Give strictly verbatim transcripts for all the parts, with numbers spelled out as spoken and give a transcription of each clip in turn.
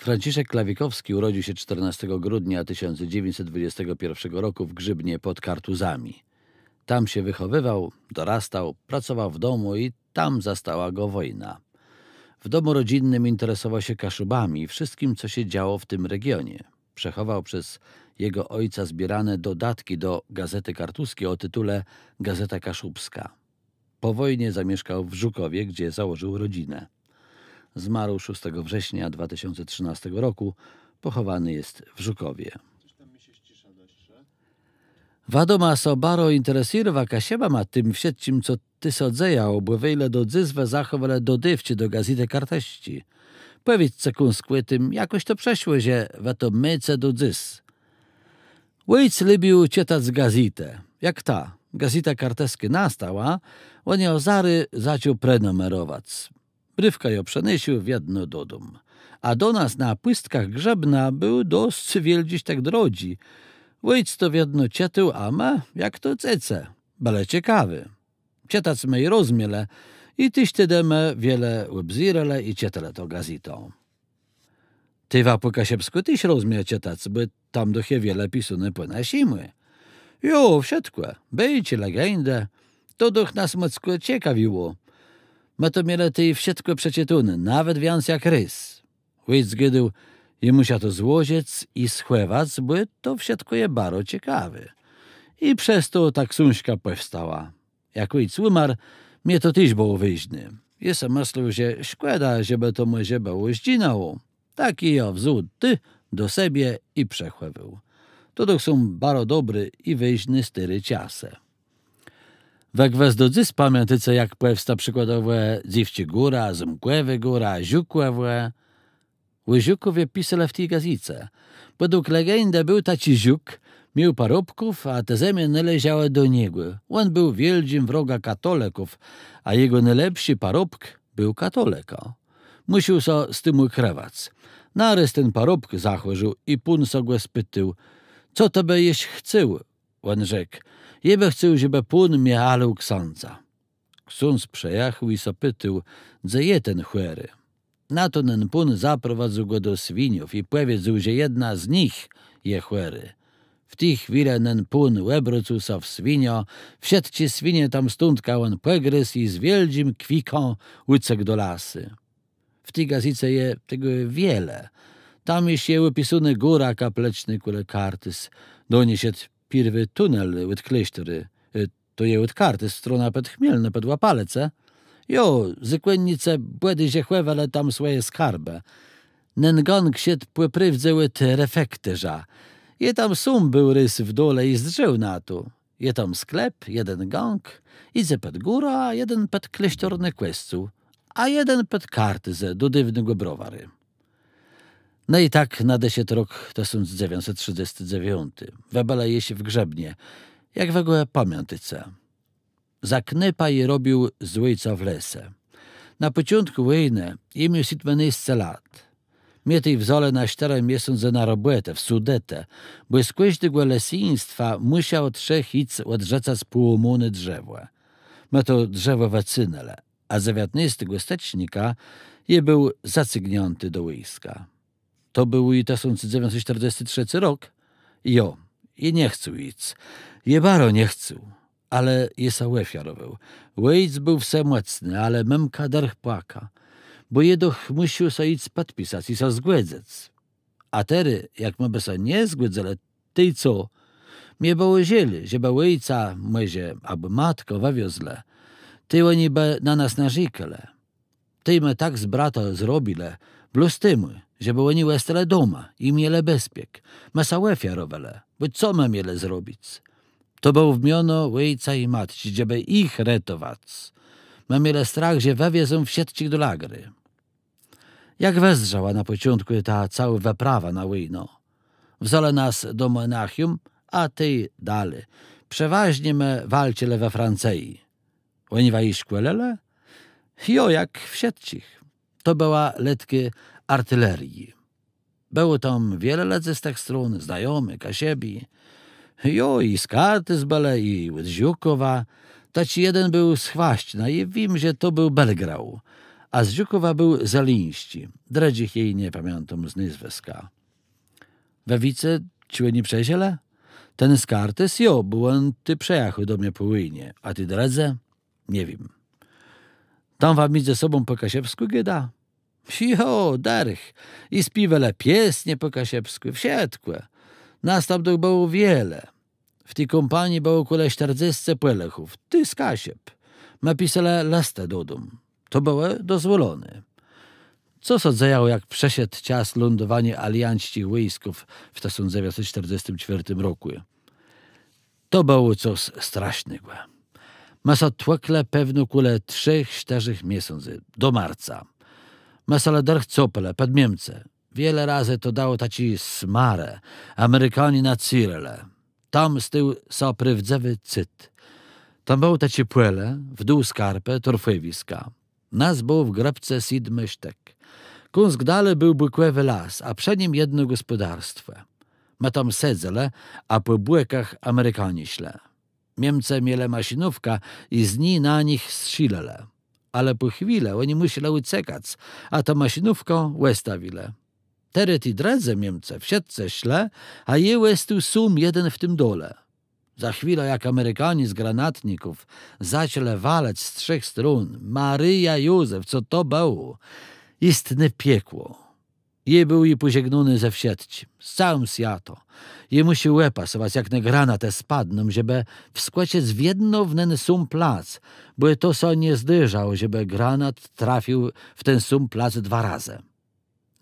Franciszek Klawikowski urodził się czternastego grudnia tysiąc dziewięćset dwudziestego pierwszego roku w Grzybnie pod Kartuzami. Tam się wychowywał, dorastał, pracował w domu i tam zastała go wojna. W domu rodzinnym interesował się Kaszubami i wszystkim, co się działo w tym regionie. Przechował przez jego ojca zbierane dodatki do Gazety Kartuskiej o tytule „Gazeta Kaszubska”. Po wojnie zamieszkał w Żukowie, gdzie założył rodzinę. Zmarł szóstego września dwa tysiące trzynastego roku. Pochowany jest w Żukowie. Wadoma so baro interesérowa Kaszëbama tim wszëtczim, co tu so dzejało, bò wejle do dzys wë zachòwelë dodôwczi do Gazétë Kartësczi. Pòwiédzce kąsk ò tim, jakòż to przëszło, że wë to môce do dzys. Òjc lubił czëtac gazétë. Jak ta Gazéta Kartëskô nastała, òn jã zarô zaczął prenumerowac. Brifkã jô przënôszôł wiedno dodóm. A do nas na pùstkach Grzëbna béł dosc wiôldżi sztëk drodżi. Òjc to wiedno czëtôł, a më, jak to dzecë, bëlë cekawé. Czëtac më i rozmielë, i téż tedë më wiele òbzérelë i czëtelë tã gazétã. Të wa pò kaszëbskù téż rozmieje czëtac, bò tam doch je wiele pisóné pò naszémù. Jo, wszëtkò, bôjczi, legendë, to doch nas mòckò cekawiło. Më to mielë tej wszëtkò przeczëtóné, nawet wiãc jak rôz. Òjc gôdôł, jô mùszã to złożëc i schòwac, bò to wszëtkò je baro cekawé. I przez to ta ksążka pòwstała. Jak òjc ùmarł, mie to téż bëło wôżné. Jô so mëslôł, że szkòda, żebë to mòże bëło zdżinãło. Tak i jô wzął to do sebie i przechòwôł. To doch są baro dobré i wôżné stôré czasë. Wë gwës do dzys pamiãtôce, jak pòwsta przikładowò Dzéwczé Góra, Zómkòwô Góra, Żukòwò. Ò Żukòwie piselë w ti gazéce. Pòdług legendë béł taczi Żuk, miôł parobków, a te zemie nôleżałë do niegò. Òn béł wiôldżim wrogã katolëków, a jegò nôlepszi parobk béł katolëkã. Mùszôł so z tim ùkrëwac. Narôz ten parobk zachòrzôł i pón so gò spitôł: „Co të bë jesz chcôł?” Òn rzekł: „Jô bë chcôł, żebë pón mie halôł ksãca”. Ksądz przëjachôł i so pitôł, dze je ten chòri. Na to nen pón zaprowadzył gò do swiniów i pòwiedzôł, że jedna z nich je chòrô. W ti chwilë nen pón òbrócył so w swiniã, wszëtczé swinie tam stądka òn pògrizł i z wiôldżim kwikã ùcekł do lasu. W ti gazéce je tegò wiele. Tam jesz je òpisónô góra kaplëcznô kòle Kartuz. Do ni szedł pierwi tunel òd klôsztoru. E, to je òd Kartuz, strona pòd Chmielno, pòd Łapalëce. Jo, zôkònnicë bòdôj że chòwelë tam swòje skarbë. Nen gang szedł pò prôwdze òd refektôrza. Jô tam sóm béł rôz w dole i zdrzôł na to. Je tam sklep, jeden gang, jidze pòd górã, a jeden pòd klôsztorny kòscół, a jeden pòd Kartuzã do dôwnégò browaru. No i tak nadeszedł rok tësąc dzewiãcset trzëdzesti dzewiąti. Wë bëlë jesz w Grzëbnie. Jak wë gò pamiãtôce? Za knôpa jô robił z òjcã w lese. Na pòczątkù wòjnë jô miôł sétmënôsce lat. Mie tej wzãlë na sztërë miesące na robòtã w Sudetã, bò z kòżdégò lesyństwa mùszało trzech jic òdrzëcac pòłómóné drzewò. Më to drzewò wëcynelë, a dzewiãtnôstégò stëcznika jô béł zacygniãti do wòjska. To béł i tësąc dzewiãcset sztërdzesti trzecy rok? Jo, jô nie chcôł jic. Jô baro nie chcôł, ale jô sã òfiarowôł. Òjc béł wse mòcny, ale mëmka dërch płaka. Bò jô doch mùszôł sã jic pòdpisac i sã zgòdzëc. A terô, jak më bë sã nie zgòdzëlë, tej co? Mie bëło żôl, żebë òjca, mòże, abò matkã wëwiozlë. Tej òni bë na nas narzékelë. Tej më tak z bratã zrobilë, blós temù, żebë òni òstelë doma i mielë bezpiek. Më sã òfiarowelë, bò co më mielë zrobic? To bëło w miono òjca i matczi, żebë jich retowac. Më mielë strach, że wëwiezą wszëtczich do lagru. Jak wëzdrzała na pòczątkù ta całô wëprawa na wòjnã? Wzãlë nas do Mònachium, a tej dali. Przewôżnie më walczëlë we Francji. Òni waju szkòlëlë? Jo, jak wszëtczich. To bëła letkô artileriô. Bëło tam wiele lëdzy z tëch strón, znajomëch, Kaszëbi. Jo, i z Kartuz bëlë, i òd Żukòwa. Taczi jeden béł z Chwaszczëna i wiém, że to béł Belgrau. A z Żukòwa béł Zelińsczi, drëdżich jô nie pamiãtóm z nôzwëska. Wë wiéce, czë òni przeżëlë? Ten z Kartuz, jo, bò òn tu przëjachôł do mie pò wòjnie, a ti drëdzë? Nie wiém. Tam wa midzë sobą pò kaszëbskù gôda? Jo, dërch. I spiéwelë piesnie pò kaszëbskù, wszëtkò. Nas tam doch bëło wiele. W ti kómpanii bëło kòle sztërdzescë Pòlôchów, tu z Kaszëb. Më piselë lëstë do dóm. To bëło dozwòloné. Co sã dzejało, jak przëszedł czas lądowaniô aliancczich wòjsków w tësąc dzewiãcset sztërdzestim czwiôrtim rokù? To bëło cos strasznégò. Më sã tłëklë pewno kòle trzech, sztërzech miesãcy, do marca. Më sã le dërch copelë pòd Miemce. Wiele razy to dało taczé smarë. Amerikanie nacélëlë. Tam stôł sã prôwdzëwi cud. Tam bëło taczé pòle, w dół skarpë, torfòwiska. Nas bëło w grëpce sétmë sztëk. Kąsk dali béł bùkòwi las, a przë nim jedno gòspòdarstwò. Më tam sedzelë, a pò bòkach Amerikanie szlë. Miemcë mielë maszinówkã i z ni na nich strzélelë. Ale pò chwilë òni mùszelë ùcekac, a tã maszinówkã òstawilë. Terô ti drëdzë Miemcë wszëtcë szlë, a jô òstôł sóm jeden w tim dole. Za chwilã, jak Amerikanie z granatników zaczãlë walëc z trzech strón, Marija Józef, co to bëło? Jistné piekło. Jô béł ju pòżegnóny ze wszëtczim, z całim swiatã. Jô mùszôł òpasowac, jak ne granatë spadną, żebë wskòczëc wiedno w nen sóm plac, bò to sã nie zdôrzało, żebë granat trafił w ten sóm plac dwa razë.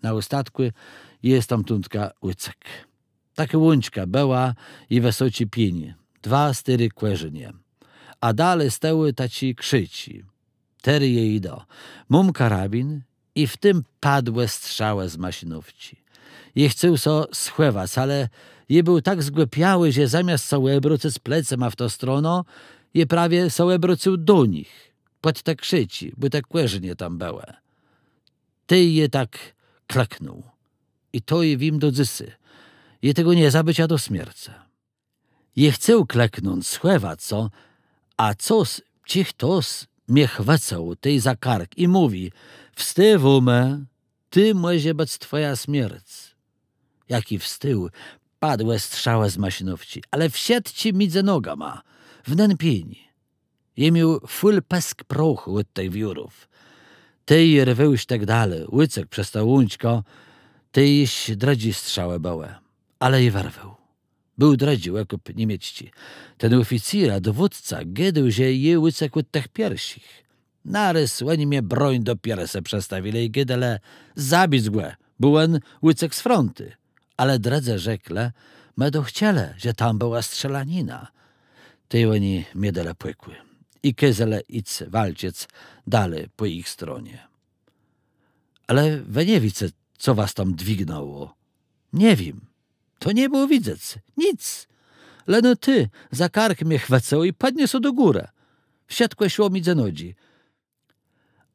Na òstatkù jô stamtądka ùcekł. Takô łączka bëła i wësoczé pienie, dwa stôré kòrzenie. A dali stałë taczé krzôczi. Terô jô jidã. Móm karabin i w tim padłë strzałë z maszinówczi. Jô chcôł sã schòwac, ale jô béł tak zgłëpiałi, że zamiast sã òbrócëc plecama w tã stronã, jô prawie sã òbrócył do nich, pòd te krzôczi, bò te kòrzenie tam bëłë. Tej jô tak klëknął. I to jô wiém do dzysô. Jô tegò nie zabãdã do smiercë. Jô chcôł klëknąc, schòwac sã, a cos, czë chtos mie chwëcył tej za kark i mówi: „Wstôwómë, tu mòże bëc twòja smierc”. Jak jô wstôł, padłë strzałë z maszinówczi, ale wszëtczé midzë nogama, w nen pień. Jô miôł fùl pësk prochù òd tëch wiórów. Tej jô rwôł sztëk dali, ùcekł przez tã łączkã, tej jesz drëdżé strzałë bëłë, ale jô wërwôł. Béł drëdżi òkòp niemiecczi. Ten òficér, dowódca, gôdôł, że jô ùcekł òd tëch pierszich. Narôz òni mie broń do piersë przëstawilë i gôdelë: „Zabic gò, bò òn ùcekł z frontu”. Ale drëdzë rzeklë: „Më doch czëlë, że tam bëła strzelanina”. Tej òni mie delë pòkù i kôzelë jic walczëc dali pò jich stronie. Ale wë nie wiéce, co was tam dwignãło? Nie wiém. To nie bëło widzec. Nick. Leno tu za kark mie chwëcëło i pòdniosło do górë. Wszëtkò szło midzë nodżi.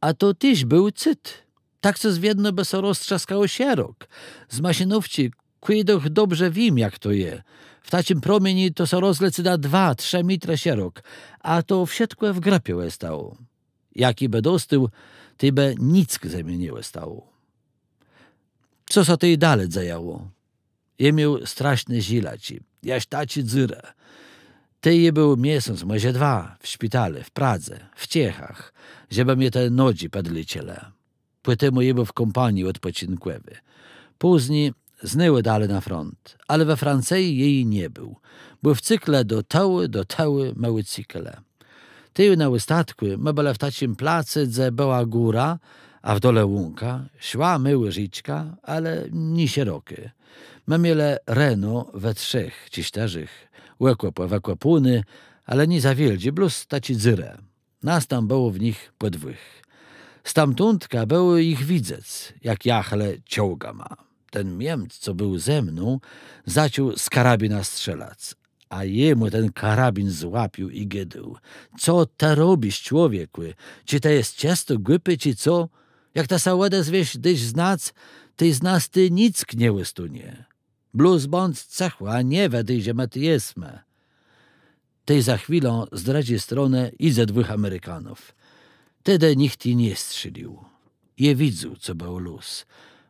A to téż béł cud. Tak cos wiedno bë sã roztrzaskało szerok. Z maszinówczi, kò jô doch dobrze wiém, jak to je. W taczim promieniu to sã rozlecy na dwa, trzë métrë szerok. A to wszëtkò w grëpie òstało. Jak jô bë dostôł, tej bë nick ze mie nie òstało. Co sã tej dali dzejało? Jô miôł straszné żilaczi, jaż taczé dzurë. Tej jô béł miesąc, mòże dwa, w szpitalu, w Pradze, w Czechach, żebë mie te nodżi pòdléczëlë. Pò temù jô béł w kómpanii òdpòczinkòwi. Pózni znôwù dali na front, ale we Francji jô ju nie béł, bò wcyg le do tëłu, do tëłu më ùcékelë. Tej na òstatkù më bëlë w taczim placu, dze bëła góra, a w dole łąka, szła môłô rzéczka, ale nie szerokô. Më mielë Renault we trzech czë sztërzech, òkòpë wëkòpóné, ale nie za wiôldżé, blós taczé dzurë. Nas tam bëło w nich pò dwùch. Stamtądka bëło jich widzec, jak jachelë czołgama. Ten Miemc, co béł ze mną, zaczął z karabina strzelac. A jô mù ten karabin złapił i gôdôł: „Co të robisz, człowiekù? Czë të jes czësto głupi, czë co? Jak të sã òdezwiesz, dôsz znac, tej z nas tu nick nie òstónie. Blós bądz cëchò, a nie wëdôj, że më tu jesmë”. Tej za chwilã z drëdżi stronë jidze dwùch Amerikanów. Tedë nicht ju nie strzélił. Jô widzôł, co bëło lóz.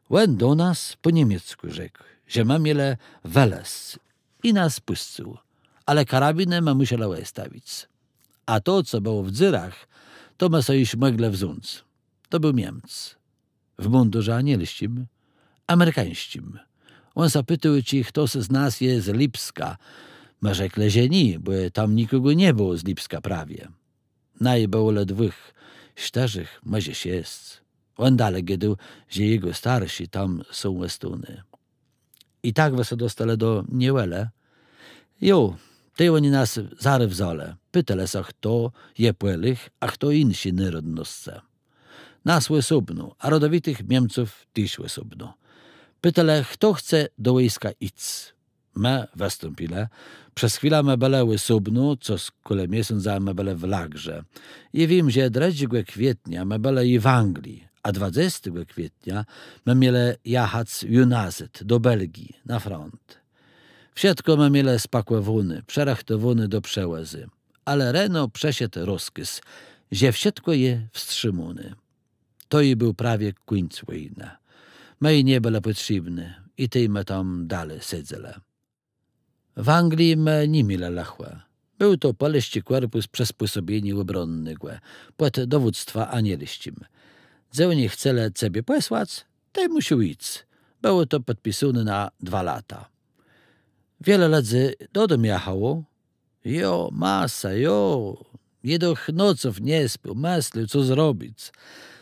Òn do nas pò niemieckù rzekł, że më mielë wëlezc, i nas pùscył, ale karabinë më mùszelë òstawic. A to, co bëło w dzurach, to më so jesz mòglë wząc. To béł Miemc. W mùndurze anielsczim, amerikańsczim. Òn sã pitôł, czë chtos z nas je z Lipska. Më rzeklë, że nié, bò tam nikògò nie bëło z Lipska prawie. Naju bëło le dwùch, sztërzech, mòże szesc. Òn dali gôdôł, że jegò starszi tam są òstóny. I tak wë sã dostalë do niewòlë? Jo, tej òni nas zarô wzãlë. Pitelë sã, chto je Pòlôch, a chto jinszi nôrodnoscë. Nas òsóbno, a rodowitëch Miemców téż òsóbno. Pitelë, chto chce do wòjska jic. Më wëstąpilë. Przez chwilã më bëlë òsóbno, cos kòle miesąca më bëlë w lagrze. Jô wiém, że drëdżégò kwietnia më bëlë ju w Anglii, a dwadzestégò kwietnia më mielë jachac ju nazôd do Belgii, na front. Wszëtkò më mielë spakòwóné, przërëchtowóné do przewòzu. Ale reno przëszedł rozkôz, że wszëtkò je wstrzimóné. To ju béł prawie kùńc wòjnë. Më ju nie bëlë pòtrzébny i tej më tam dali sedzelë. W Anglii më ni mielë lëchò. Béł to Pòlsczi Kòrpùs Przëspòsobieniô Òbronnégò, pòd dowództwã anielsczim. Dze òni chcelë cebie pòsłac, tej mùszôł jic. Bëło to pòdpisóné na dwa lata. Wiele lëdzy dodóm jachało? Jo, masa, jo. Jô doch noców nie spôł, mëslôł, co zrobic.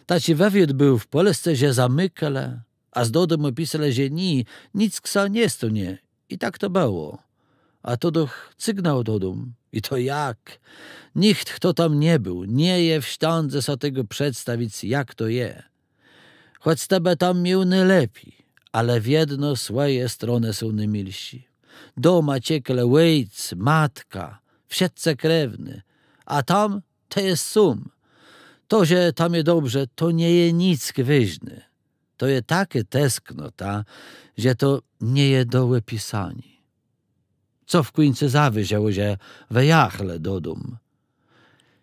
Taczi wëwiôd béł w Pòlsce, że zamëkelë, a z dodomù piselë, że nié, nick sã nie stónie. I tak to bëło. A to doch cygnãło dodóm. I to jak? Nicht, chto tam nie béł, nie je w sztãdze so tegò przedstawic, jak to je. Chòc të bë tam miôł nôlepi, ale wiedno swòje stronë są nômilszé. Doma czekają òjc, matka, wszëtcë krewny. A tam të jes sóm. To, że tam je dobrze, to nie je nick wôżné. To je takô tesknota, że to nie je do òpisaniô. Co w kùńcu zawôżëło, że wë jachelë dodóm?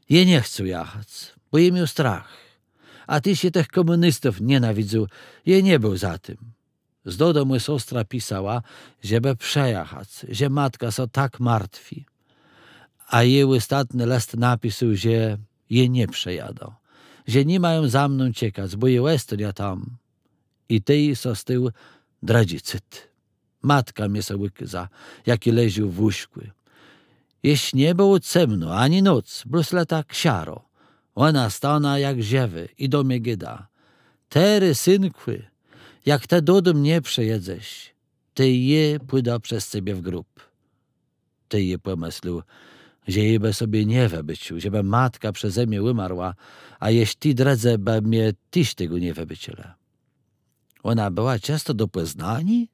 Jô nie chcôł jachac, bò jô miôł strach. A téż jô tëch kòmùnistów nienawidzôł, jô nie béł za tim. Z dodomù sostra pisała, żebë przëjachac, że matka sã tak martwi. A jô òstatny lëst napisôł, że jô nie przëjadã, że ni mają za mną czekac, bò jô òstóniã tam. I tej sã stôł drëdżi cud. Matka mie sã ùkôza, jak jô leżôł w łóżkù. Jesz nie bëło cemno, ani noc, blós le tak szaro. Òna stanã jak żëwô i do mie gôdô: Terô, synkù, jak të dodóm nie przëjedzesz, tej jô pùdã przez cebie w grób. Tej jô pòmëslôł, że jô bë sobie nie wëbôcził, żebë matka przeze mie ùmarła, a jesz ti drëdzë bë mie téż tegò nie wëbôczëlë. Òna bëła czësto do Pòznaniô?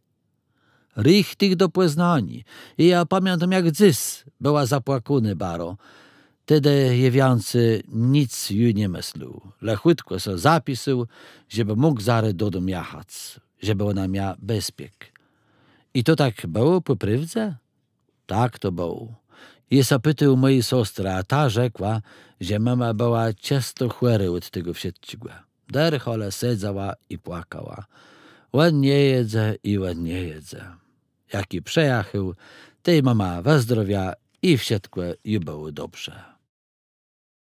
Richtich do Pòznaniô. I jô pamiãtóm jak dzys, bëła zapłakónô baro. Tedë jô wiãcy nick ju nie mëslôł. Le chùtkò sã zapisôł, żebë mógł zarô dodóm jachac, żebë òna mia bezpiek. I to tak bëło pò prôwdze? Tak to bëło. Jô sã pitôł mòji sostrë, a ta rzekła, że mëma bëła czësto chòrô òd tegò wszëtczégò. Dërch le sedzała i płakała. Òn nie jedze i òn nie jedze. Jak jô przëjachôł, tej mëma wëzdrowia i wszëtkò ju bëło dobrze.